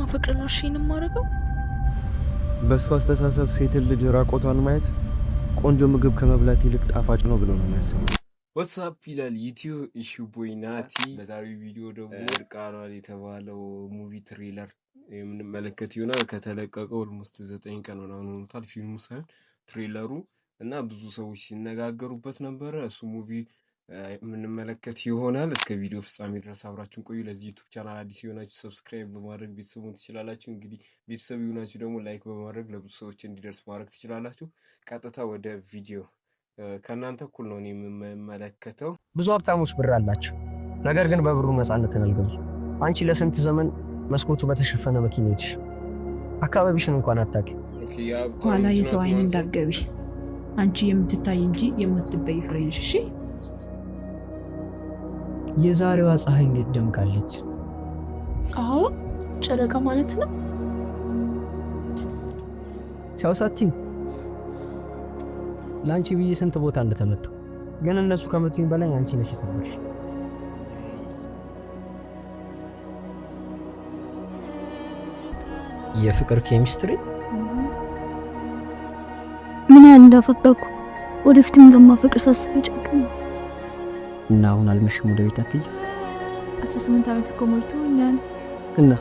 ስለማፈቅር ነው እሺ የማደርገው። በእሱ አስተሳሰብ ሴትን ልጅ ራቆቷን ማየት ቆንጆ ምግብ ከመብላት ይልቅ ጣፋጭ ነው ብሎ ነው የሚያስበው። What's up ይላል ዩቲዩብ፣ it's your boy ናቲ። በዛሬው ቪዲዮ ደግሞ እርቃኗን የተባለው movie trailer የምንመለከት ይሆናል። ከተለቀቀ almost 9 ቀን ምናምን ሆኖታል፣ ፊልሙ ሳይሆን trailer ኡ፣ እና ብዙ ሰዎች ሲነጋገሩበት ነበረ። እሱ movie የምንመለከት ይሆናል። እስከ ቪዲዮ ፍጻሜ ድረስ አብራችሁን ቆዩ። ለዚህ ዩቱብ ቻናል አዲስ የሆናችሁ subscribe በማድረግ ቤተሰብ መሆን ትችላላችሁ። እንግዲህ ቤተሰብ የሆናችሁ ደግሞ like በማድረግ ለብዙ ሰዎች እንዲደርስ ማድረግ ትችላላችሁ። ቀጥታ ወደ ቪዲዮ። ከእናንተ እኩል ነው እኔ የምመለከተው። ብዙ ሀብታሞች ብር አላቸው፣ ነገር ግን በብሩ ነፃነትን አልገዙ። አንቺ ለስንት ዘመን መስኮቱ በተሸፈነ መኪና ሄድሽ፣ አካባቢሽን እንኳን አታውቂም። ኋላ የሰው አይን እንዳትገቢ። አንቺ የምትታይ እንጂ የማትበይ ፍሬ ነሽ። እሺ። የዛሬዋ ፀሐይ እንዴት ደምቃለች! ፀሐዋ ጨረቃ ማለት ነው። ሲያውሳቲን ለአንቺ ብዬ ስንት ቦታ እንደተመቱ፣ ግን እነሱ ከመቱኝ በላይ አንቺ ነሽ የሰበርሽ። የፍቅር ኬሚስትሪ። ምን ያህል እንዳፈቀርኩ፣ ወደፊትም እንደማፈቅር ሳስብ ጨንቀኝ። እና አሁን አልመሽም? ወደ ቤት አትይ። 18 ዓመት እኮ ሞልቶኛል። እና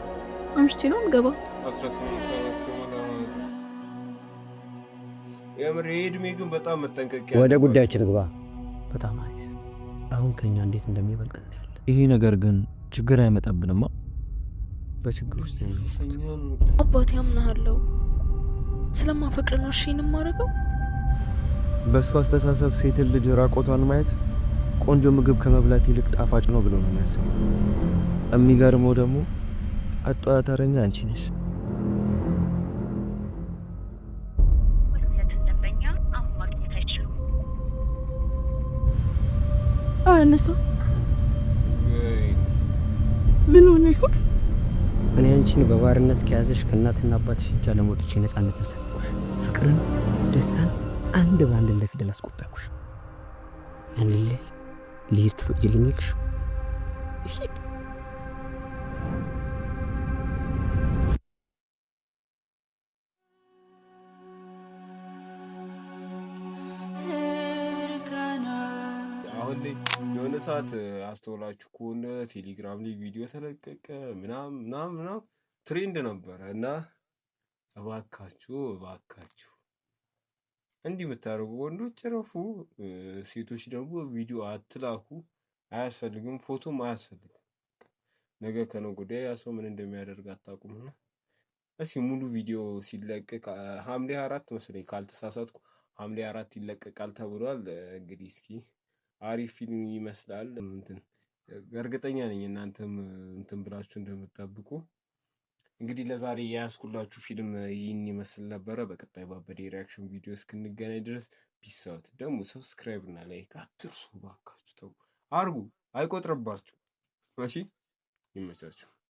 አምሽቼ ነው የምገባው። 18 ዓመት ሲሆን፣ የምር ይሄ እድሜ ግን በጣም መጠንቀቅ ወደ ጉዳያችን ግባ። በጣም አሪፍ። አሁን ከኛ እንዴት እንደሚበልጥ እናያለን። ይሄ ነገር ግን ችግር አይመጣብንማ? በችግር ውስጥ ነው ያለሁት። አባቴ አምናሃለሁ። ስለማፈቅር ነው እሺ የማደርገው። በእሱ አስተሳሰብ ሴትን ልጅ ራቆቷን ማየት ቆንጆ ምግብ ከመብላት ይልቅ ጣፋጭ ነው ብሎ ነው የሚያስበው። የሚገርመው ደግሞ አጧተረኛ አንቺ ነሽ። የደወሉለትን ደንበኛ አሁን ማግኘት አይችሉም። አነሳ ምን ሆነ ይሆን? እኔ አንቺን በባርነት ከያዘሽ ከእናትና አባትሽ እጅ አለመውጥቼ ነፃነትን ሰጠሁሽ። ፍቅርን፣ ደስታን አንድ በአንድ እንደ ፊደል አስቆጠርኩሽ። አንሌ ልሂድ ትፈቅጂልኛለሽ? ሂድ። አሁን ላይ የሆነ ሰዓት አስተውላችሁ ከሆነ ቴሌግራም ላይ ቪዲዮ ተለቀቀ ምናምን ምናምን ምናምን trend ነበረ። እና እባካችሁ እባካችሁ እንዲህ የምታደርጉ ወንዶች ረፉ። ሴቶች ደግሞ ቪዲዮ አትላኩ፣ አያስፈልግም፣ ፎቶም አያስፈልግም። ነገ ከነገ ወዲያ ያ ሰው ምን እንደሚያደርግ አታውቁምና እስኪ ሙሉ ቪዲዮ ሲለቀቅ፣ ሐምሌ 4 መሰለኝ ካልተሳሳትኩ፣ ሐምሌ 4 ይለቀቃል ተብሏል። እንግዲህ እስኪ አሪፍ ፊልም ይመስላል። እንትን እርግጠኛ ነኝ እናንተም እንትን ብላችሁ እንደምትጠብቁ። እንግዲህ ለዛሬ የያዝኩላችሁ ፊልም ይህን ይመስል ነበረ። በቀጣይ ባበደ reaction ቪዲዮ እስክንገናኝ ድረስ peace out። ደግሞ subscribe እና like አትርሱ ባካችሁ፣ ተው አርጉ፣ አይቆጥርባችሁ። እሺ፣ ይመቻችሁ።